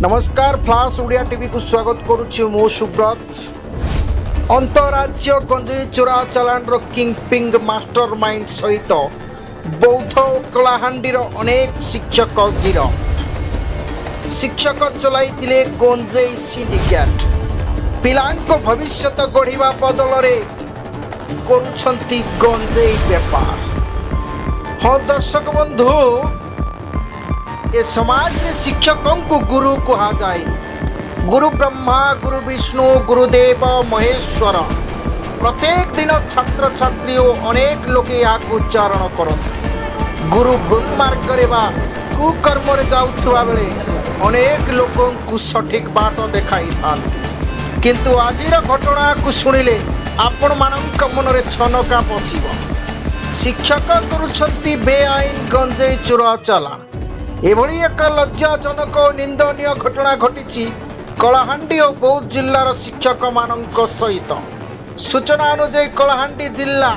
ନମସ୍କାର, ଫ୍ଲାସ୍ ଓଡ଼ିଆ ଟିଭିକୁ ସ୍ୱାଗତ କରୁଛି ମୁଁ ସୁବ୍ରତ। ଅନ୍ତରାଜ୍ୟ ଗଞ୍ଜେଇ ଚୋରା ଚାଲାଣର କିଙ୍ଗ ପିଙ୍ଗ ମାଷ୍ଟର ମାଇଣ୍ଡ ସହିତ ବୌଦ୍ଧ ଓ କଳାହାଣ୍ଡିର ଅନେକ ଶିକ୍ଷକ ଗିରଫ। ଶିକ୍ଷକ ଚଲାଇଥିଲେ ଗଞ୍ଜେଇ ସିଣ୍ଡିକେଟ୍। ପିଲାଙ୍କ ଭବିଷ୍ୟତ ଗଢ଼ିବା ବଦଳରେ କରୁଛନ୍ତି ଗଞ୍ଜେଇ ବେପାର। ହଁ ଦର୍ଶକ ବନ୍ଧୁ, ଏ ସମାଜରେ ଶିକ୍ଷକଙ୍କୁ ଗୁରୁ କୁହାଯାଏ। ଗୁରୁ ବ୍ରହ୍ମା, ଗୁରୁ ବିଷ୍ଣୁ, ଗୁରୁଦେବ ମହେଶ୍ୱର। ପ୍ରତ୍ୟେକ ଦିନ ଛାତ୍ରଛାତ୍ରୀ ଓ ଅନେକ ଲୋକେ ଏହାକୁ ଉଚ୍ଚାରଣ କରନ୍ତି। ଗୁରୁ ଭୁଲ ମାର୍ଗରେ ବା କୁକର୍ମରେ ଯାଉଥିବା ବେଳେ ଅନେକ ଲୋକଙ୍କୁ ସଠିକ ବାଟ ଦେଖାଇଥାନ୍ତି। କିନ୍ତୁ ଆଜିର ଘଟଣାକୁ ଶୁଣିଲେ ଆପଣମାନଙ୍କ ମନରେ ଛନକା ପଶିବ। ଶିକ୍ଷକ କରୁଛନ୍ତି ବେଆଇନ ଗଞ୍ଜେଇ ଚୋରା ଚାଲାଣ। ଏଭଳି ଏକ ଲଜ୍ଜାଜନକ ଓ ନିନ୍ଦନୀୟ ଘଟଣା ଘଟିଛି କଳାହାଣ୍ଡି ଓ ବୌଦ୍ଧ ଜିଲ୍ଲାର ଶିକ୍ଷକମାନଙ୍କ ସହିତ। ସୂଚନା ଅନୁଯାୟୀ, କଳାହାଣ୍ଡି ଜିଲ୍ଲା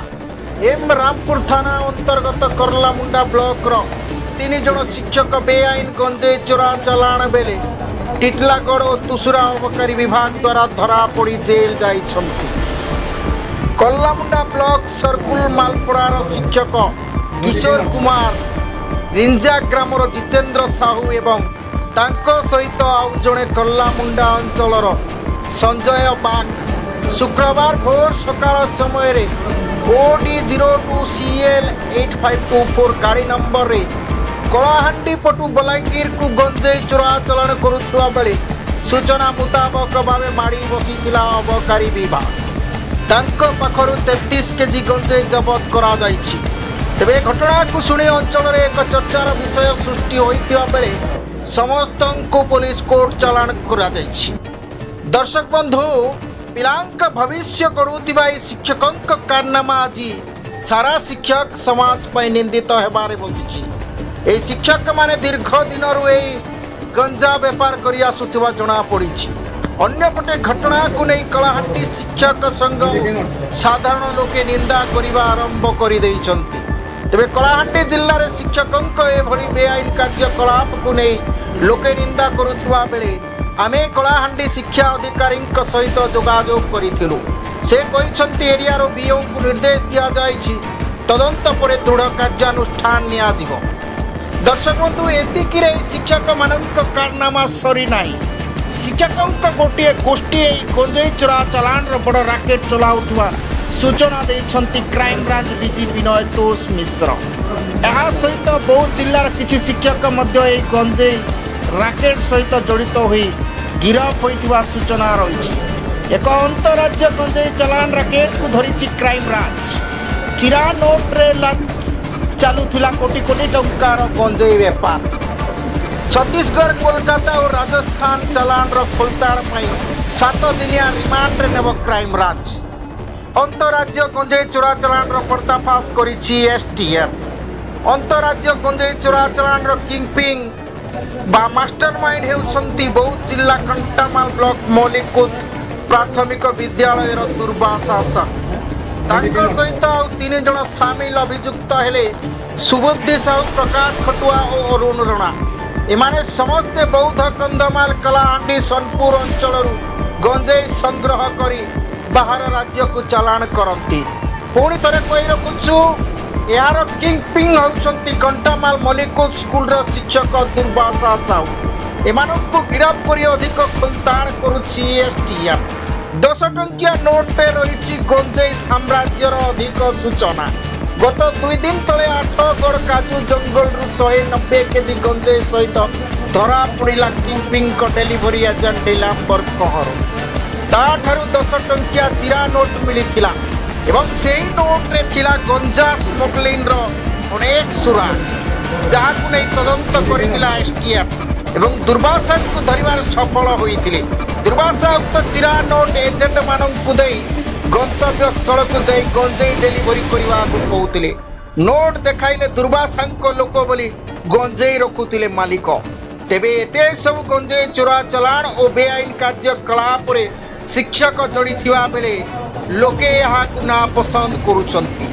ଏମ୍ ରାମପୁର ଥାନା ଅନ୍ତର୍ଗତ କର୍ଲାମୁଣ୍ଡା ବ୍ଲକର ତିନି ଜଣ ଶିକ୍ଷକ ବେଆଇନ ଗଞ୍ଜେଇ ଚୋରା ଚାଲାଣ ବେଳେ ଟିଟଲାଗଡ଼ ଓ ତୁଷୁରା ଅବକାରୀ ବିଭାଗ ଦ୍ୱାରା ଧରାପଡ଼ି ଜେଲ୍ ଯାଇଛନ୍ତି। କର୍ଲାମୁଣ୍ଡା ବ୍ଲକ ସରକୁଲ ମାଲପଡ଼ାର ଶିକ୍ଷକ କିଶୋର କୁମାର, ରିଞ୍ଜା ଗ୍ରାମର ଜିତେନ୍ଦ୍ର ସାହୁ ଏବଂ ତାଙ୍କ ସହିତ ଆଉ ଜଣେ କର୍ଲାମୁଣ୍ଡା ଅଞ୍ଚଳର ସଞ୍ଜୟ ବାଗ ଶୁକ୍ରବାର ଭୋର ସକାଳ ସମୟରେ OD 02 CL 8524 ଗାଡ଼ି ନମ୍ବରରେ କଳାହାଣ୍ଡି ପଟୁ ବଲାଙ୍ଗୀରକୁ ଗଞ୍ଜେଇ ଚୋରା ଚାଲାଣ କରୁଥିବା ବେଳେ ସୂଚନା ମୁତାବକ ଭାବେ ମାଡ଼ି ବସିଥିଲା ଅବକାରୀ ବିଭାଗ। ତାଙ୍କ ପାଖରୁ 33 କେଜି ଗଞ୍ଜେଇ ଜବତ କରାଯାଇଛି। ତେବେ ଘଟଣାକୁ ଶୁଣି ଅଞ୍ଚଳରେ ଏକ ଚର୍ଚ୍ଚାର ବିଷୟ ସୃଷ୍ଟି ହୋଇଥିବା ବେଳେ ସମସ୍ତଙ୍କୁ ପୋଲିସ କୋର୍ଟ ଚାଲାଣ କରାଯାଇଛି। ଦର୍ଶକ ବନ୍ଧୁ, ପିଲାଙ୍କ ଭବିଷ୍ୟ ଗଢ଼ୁଥିବା ଏହି ଶିକ୍ଷକଙ୍କ କାରନାମା ଆଜି ସାରା ଶିକ୍ଷକ ସମାଜ ପାଇଁ ନିନ୍ଦିତ ହେବାରେ ବସିଛି। ଏହି ଶିକ୍ଷକମାନେ ଦୀର୍ଘ ଦିନରୁ ଏହି ଗଞ୍ଜା ବେପାର କରି ଆସୁଥିବା ଜଣାପଡ଼ିଛି। ଅନ୍ୟପଟେ ଘଟଣାକୁ ନେଇ କଳାହାଣ୍ଡି ଶିକ୍ଷକ ସଂଘ ଓ ସାଧାରଣ ଲୋକେ ନିନ୍ଦା କରିବା ଆରମ୍ଭ କରିଦେଇଛନ୍ତି। ତେବେ କଳାହାଣ୍ଡି ଜିଲ୍ଲାରେ ଶିକ୍ଷକଙ୍କ ଏଭଳି ବେଆଇନ କାର୍ଯ୍ୟକଳାପକୁ ନେଇ ଲୋକେ ନିନ୍ଦା କରୁଥିବା ବେଳେ ଆମେ କଳାହାଣ୍ଡି ଶିକ୍ଷା ଅଧିକାରୀଙ୍କ ସହିତ ଯୋଗାଯୋଗ କରିଥିଲୁ। ସେ କହିଛନ୍ତି, ଏରିଆର ବିଓଙ୍କୁ ନିର୍ଦ୍ଦେଶ ଦିଆଯାଇଛି, ତଦନ୍ତ ପରେ ଦୃଢ଼ କାର୍ଯ୍ୟାନୁଷ୍ଠାନ ନିଆଯିବ। ଦର୍ଶକ ବନ୍ଧୁ, ଏତିକିରେ ଏହି ଶିକ୍ଷକମାନଙ୍କ କାରନାମା ସରିନାହିଁ। ଶିକ୍ଷକଙ୍କ ଗୋଟିଏ ଗୋଷ୍ଠୀ ଏହି ଗଞ୍ଜେଇ ଚୋରା ଚାଲାଣର ବଡ଼ ରାକେଟ ଚଲାଉଥିବା ସୂଚନା ଦେଇଛନ୍ତି କ୍ରାଇମବ୍ରାଞ୍ଚ ଡିଜି ବିନୟ ତୋଷ ମିଶ୍ର। ଏହା ସହିତ ବୌଦ୍ଧ ଜିଲ୍ଲାର କିଛି ଶିକ୍ଷକ ମଧ୍ୟ ଏହି ଗଞ୍ଜେଇ ରାକେଟ ସହିତ ଜଡ଼ିତ ହୋଇ ଗିରଫ ହୋଇଥିବା ସୂଚନା ରହିଛି। ଏକ ଅନ୍ତରାଜ୍ୟ ଗଞ୍ଜେଇ ଚାଲାଣ ରାକେଟକୁ ଧରିଛି କ୍ରାଇମବ୍ରାଞ୍ଚ। ଚିରା ନୋଟରେ ଚାଲୁଥିଲା କୋଟି କୋଟି ଟଙ୍କାର ଗଞ୍ଜେଇ ବେପାର। ଛତିଶଗଡ଼, କୋଲକାତା ଓ ରାଜସ୍ଥାନ ଚାଲାଣର ଖୋଳତାଡ଼ ପାଇଁ 7 ଦିନିଆ ରିମାଣ୍ଡରେ ନେବ କ୍ରାଇମବ୍ରାଞ୍ଚ। ଅନ୍ତରାଜ୍ୟ ଗଞ୍ଜେଇ ଚୋରା ଚାଲାଣର ପର୍ଦ୍ଦାଫାଶ କରିଛି ଏସଟିଏଫ୍। ଅନ୍ତରାଜ୍ୟ ଗଞ୍ଜେଇ ଚୋରା ଚାଲାଣର କିଙ୍ଗପିଙ୍ଗ ବା ମାଷ୍ଟର ମାଇଣ୍ଡ ହେଉଛନ୍ତି ବୌଦ୍ଧ ଜିଲ୍ଲା କଣ୍ଟାମାଲ ବ୍ଲକ ମୌଲିକୁଦ ପ୍ରାଥମିକ ବିଦ୍ୟାଳୟର ଦୁର୍ବାସା ସାହୁ। ତାଙ୍କ ସହିତ ଆଉ ତିନି ଜଣ ସାମିଲ ଅଭିଯୁକ୍ତ ହେଲେ ସୁବୁଦ୍ଧି ସାହୁ, ପ୍ରକାଶ ଖଟୁଆ ଓ ଅରୁଣ ରଣା। ଏମାନେ ସମସ୍ତେ ବୌଦ୍ଧ, କନ୍ଧମାଳ, କଳାହାଣ୍ଡି, ସୋନପୁର ଅଞ୍ଚଳରୁ ଗଞ୍ଜେଇ ସଂଗ୍ରହ କରି ବାହାର ରାଜ୍ୟକୁ ଚାଲାଣ କରନ୍ତି। ପୁଣି ଥରେ କହି ରଖୁଛୁ, ଏହାର କିଙ୍ଗ ପିଙ୍ଗ ହେଉଛନ୍ତି କଣ୍ଟାମାଲ ମଲ୍ଲିକୁଦ ସ୍କୁଲର ଶିକ୍ଷକ ଦୁର୍ବାସା ସାହୁ। ଏମାନଙ୍କୁ ଗିରଫ କରି ଅଧିକ ଖୋଲତାଡ଼ କରୁଛି ଏସଟିଏଫ୍। 10 ଟଙ୍କିଆ ନୋଟରେ ରହିଛି ଗଞ୍ଜେଇ ସାମ୍ରାଜ୍ୟର ଅଧିକ ସୂଚନା। ଗତ 2 ଦିନ ତଳେ ଆଠଗଡ଼ କାଜୁ ଜଙ୍ଗଲରୁ 190 କେଜି ଗଞ୍ଜେଇ ସହିତ ଧରା ପଡ଼ିଲା କିଙ୍ଗପିଙ୍ଗଙ୍କ ଡେଲିଭରି ଏଜେଣ୍ଟ ନୀଲାମ୍ବର କହର। ତାଠାରୁ 10 ଟଙ୍କିଆ ଚିରା ନୋଟ ମିଳିଥିଲା ଏବଂ ସେହି ନୋଟରେ ଥିଲା ଗଞ୍ଜା ସ୍ମଗଲିଂର ଅନେକ ସୁରାଗ, ଯାହାକୁ ନେଇ ତଦନ୍ତ କରିଥିଲା ଏସଟିଏଫ୍ ଏବଂ ଦୁର୍ବାସାଙ୍କୁ ଧରିବାରେ ସଫଳ ହୋଇଥିଲେ। ଦୁର୍ବାସା ଉକ୍ତ ଚିରା ନୋଟ ଏଜେଣ୍ଟମାନଙ୍କୁ ଦେଇ ଗନ୍ତବ୍ୟ ସ୍ଥଳକୁ ଯାଇ ଗଞ୍ଜେଇ ଡେଲିଭରି କରିବାକୁ କହୁଥିଲେ। ନୋଟ ଦେଖାଇଲେ ଦୁର୍ବାସାଙ୍କ ଲୋକ ବୋଲି ଗଞ୍ଜେଇ ରଖୁଥିଲେ ମାଲିକ। ତେବେ ଏତେ ସବୁ ଗଞ୍ଜେଇ ଚୋରା ଚାଲାଣ ଓ ବେଆଇନ କାର୍ଯ୍ୟକଳାପରେ ଶିକ୍ଷକ ଜଡ଼ିଥିବା ବେଳେ ଲୋକେ ଏହାକୁ ନାପସନ୍ଦ କରୁଛନ୍ତି।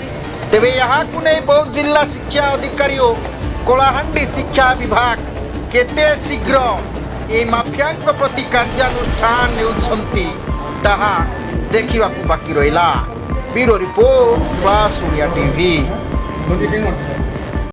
ତେବେ ଏହାକୁ ନେଇ ବୌଦ୍ଧ ଜିଲ୍ଲା ଶିକ୍ଷା ଅଧିକାରୀ ଓ କଳାହାଣ୍ଡି ଶିକ୍ଷା ବିଭାଗ କେତେ ଶୀଘ୍ର ଏହି ମାଫିଆଙ୍କ ପ୍ରତି କାର୍ଯ୍ୟାନୁଷ୍ଠାନ ନେଉଛନ୍ତି ତାହା ଦେଖିବାକୁ ବାକି ରହିଲା। Bureau report, class Odia TV. ଗଞ୍ଜେଇ କେନ୍?